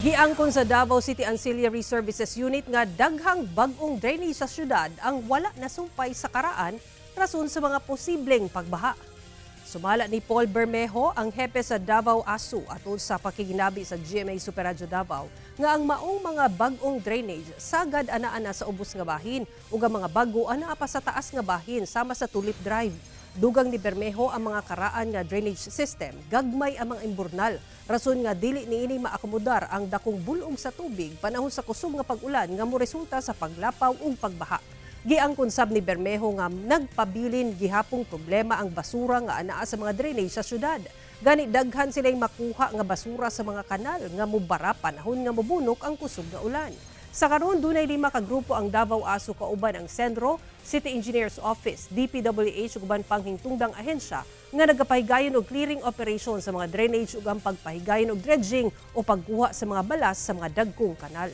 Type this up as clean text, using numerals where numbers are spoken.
Giangkon sa Davao City Ancillary Services Unit nga daghang bag-ong drainage sa syudad ang wala nasumpay sa karaan rason sa mga posibleng pagbaha. Sumala ni Paul Bermejo, ang hepe sa Davao ASU, atol sa pakiginabi sa GMA Super Radyo Davao, nga ang maong mga bag-ong drainage sagad anaa na sa ubos nga bahin ug ang mga bago anaa pa sa taas nga bahin sama sa Tulip Drive. Dugang ni Bermejo, ang mga karaan nga drainage system gagmay ang mga imburnal, rason nga dili niini maakomodar ang dakong bulong sa tubig panahon sa kusog nga pag-ulan nga moresulta sa paglapaw ug pagbaha. Giangkon sab ni Bermejo nga nagpabilin gihapong problema ang basura nga anaa sa mga drainage sa syudad. Gani daghan sila'y makuha nga basura sa mga kanal nga mubara panahon nga mobunok ang kusog nga ulan. Sa karon, dunay lima ka grupo ang Davao ASU kauban ang CENRO, City Engineers Office, DPWH ug uban pang hintungdang ahensya nga nagapahigayon og clearing operation sa mga drainage ug ang pagpahigayon og dredging o pagkuha sa mga balas sa mga dagkong kanal.